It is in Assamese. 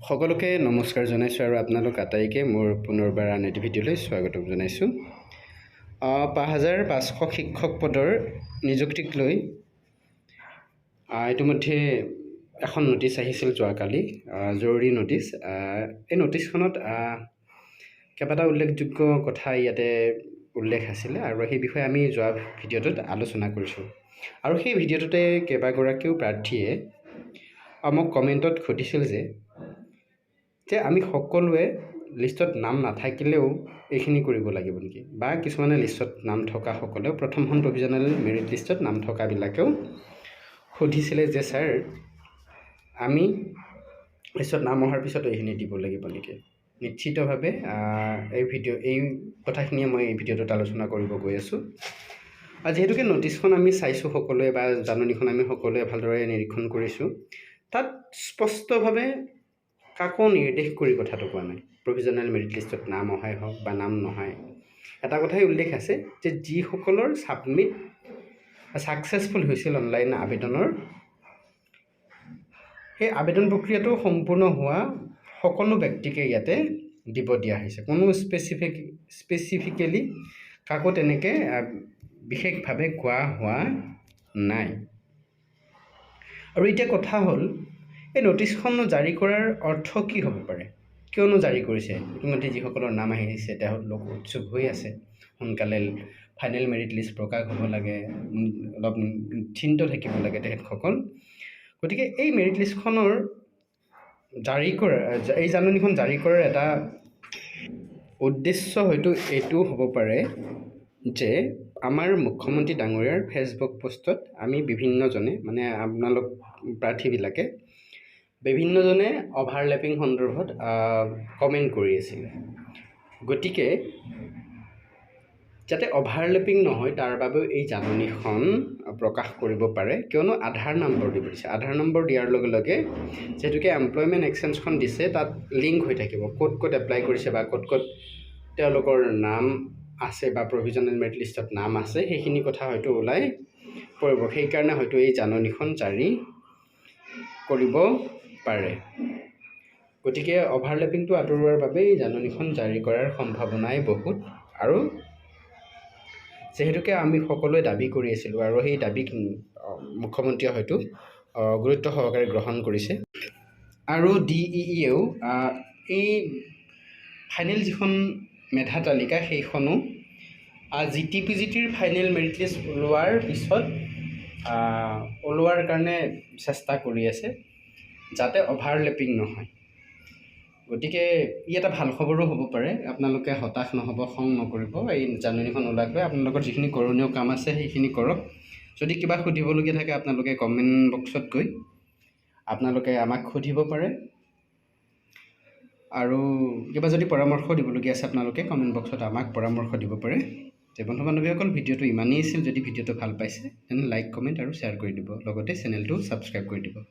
সকলোকে নমস্কাৰ জনাইছোঁ আৰু আপোনালোক আটাইকে মোৰ পুনৰবাৰ আন এটি ভিডিঅ'লৈ স্বাগতম জনাইছোঁ। 5500 শিক্ষক পদৰ নিযুক্তিক লৈ ইতিমধ্যে এখন ন'টিচ আহিছিল যোৱাকালি, জৰুৰী ন'টিচ। এই ন'টিচখনত কেইবাটাও উল্লেখযোগ্য কথা ইয়াতে উল্লেখ আছিলে আৰু সেই বিষয়ে আমি যোৱা ভিডিঅ'টোত আলোচনা কৰিছোঁ। আৰু সেই ভিডিঅ'টোতে কেইবাগৰাকীও প্ৰাৰ্থীয়ে মোক কমেণ্টত সুধিছিল যে আমি সকলোৱে লিষ্টত নাম নাথাকিলেও এইখিনি কৰিব লাগিব নেকি, বা কিছুমানে লিষ্টত নাম থকাসকলেও, প্ৰথমখন প্ৰভিজনেল মেৰিট লিষ্টত নাম থকাবিলাকেও সুধিছিলে যে ছাৰ, আমি লিষ্টত নাম অহাৰ পিছত এইখিনি দিব লাগিব নেকি? নিশ্চিতভাৱে এই ভিডিঅ' এই কথাখিনিয়ে মই এই ভিডিঅ'টোত আলোচনা কৰিব গৈ আছোঁ। আৰু যিহেতুকে ন'টিচখন আমি চাইছোঁ সকলোৱে বা জাননীখন আমি সকলোৱে ভালদৰে নিৰীক্ষণ কৰিছোঁ, তাত স্পষ্টভাৱে কাকো নিৰ্দেশ কৰি কথাটো কোৱা নাই। প্ৰভিজনেল মেৰিট লিষ্টত নাম অহাই হওক বা নাম নহাই, এটা কথাই উল্লেখ আছে যে যিসকলৰ ছাবমিট ছাকচেছফুল হৈছিল অনলাইন আবেদনৰ, সেই আবেদন প্ৰক্ৰিয়াটো সম্পূৰ্ণ হোৱা সকলো ব্যক্তিকে ইয়াতে দিব দিয়া হৈছে। কোনো স্পেচিফিকেলি কাকো তেনেকৈ বিশেষভাৱে কোৱা হোৱা নাই। আৰু এতিয়া কথা হ'ল, এই ন'টিচখন জাৰি কৰাৰ অৰ্থ কি হ'ব পাৰে? কিয়নো জাৰি কৰিছে? ইতিমধ্যে যিসকলৰ নাম আহিছে, তেওঁলোক উৎসুক হৈ আছে। সোনকালে ফাইনেল মেৰিট লিষ্ট প্ৰকাশ হ'ব লাগে, অলপ নিশ্চিন্ত থাকিব লাগে তেখেতসকল। গতিকে এই মেৰিট লিষ্টখনৰ জাৰি কৰা, এই জাননীখন জাৰি কৰাৰ এটা উদ্দেশ্য হয়তো এইটোও হ'ব পাৰে যে আমাৰ মুখ্যমন্ত্ৰী ডাঙৰীয়াৰ ফেচবুক পষ্টত আমি বিভিন্নজনে, মানে আপোনালোক প্ৰাৰ্থীবিলাকে বিভিন্নজনে অভাৰলেপিং সন্দৰ্ভত কমেণ্ট কৰি আছিলে। গতিকে যাতে অভাৰলেপিং নহয়, তাৰ বাবেও এই জাননীখন প্ৰকাশ কৰিব পাৰে। কিয়নো আধাৰ নম্বৰ দিব দিছে। আধাৰ নম্বৰ দিয়াৰ লগে লগে, যিহেতুকে এমপ্লয়মেণ্ট এক্সচেঞ্জখন দিছে, তাত লিংক হৈ থাকিব ক'ত ক'ত এপ্লাই কৰিছে বা ক'ত ক'ত তেওঁলোকৰ নাম আছে বা প্ৰভিজনেল মেৰিট লিষ্টত নাম আছে, সেইখিনি কথা হয়তো ওলাই পৰিব। সেইকাৰণে হয়তো এই জাননীখন জাৰি কৰিব পাৰে। গতিকে অভাৰলেপিংটো আঁতৰোৱাৰ বাবে এই জাননীখন জাৰি কৰাৰ সম্ভাৱনাই বহুত। আৰু যিহেতুকে আমি সকলোৱে দাবী কৰি আছিলোঁ আৰু সেই দাবীক মুখ্যমন্ত্ৰীয়ে হয়তো গুৰুত্ব সহকাৰে গ্ৰহণ কৰিছে। আৰু ডি ই ইয়েও এই ফাইনেল যিখন মেধা তালিকা, সেইখনো জি টি পি জি টিৰ ফাইনেল মেৰিট লিষ্ট ওলোৱাৰ পিছত ওলোৱাৰ কাৰণে চেষ্টা কৰি আছে, যাতে অভাৰলেপিং নহয়। গতিকে ই এটা ভাল খবৰো হ'ব পাৰে। আপোনালোকে হতাশ নহ'ব, খং নকৰিব। এই জাননীখন ওলাক লৈ আপোনালোকৰ যিখিনি কৰণীয় কাম আছে, সেইখিনি কৰক। যদি কিবা সুধিবলগীয়া থাকে, আপোনালোকে কমেণ্ট বক্সত গৈ আপোনালোকে আমাক সুধিব পাৰে। আৰু কিবা যদি পৰামৰ্শ দিবলগীয়া আছে, আপোনালোকে কমেণ্ট বক্সত আমাক পৰামৰ্শ দিব পাৰে। যে বন্ধু বান্ধৱীসকল, ভিডিঅ'টো ইমানেই আছিল। যদি ভিডিঅ'টো ভাল পাইছে, তেনে লাইক, কমেণ্ট আৰু শ্বেয়াৰ কৰি দিব, লগতে চেনেলটো ছাবস্ক্ৰাইব কৰি দিব।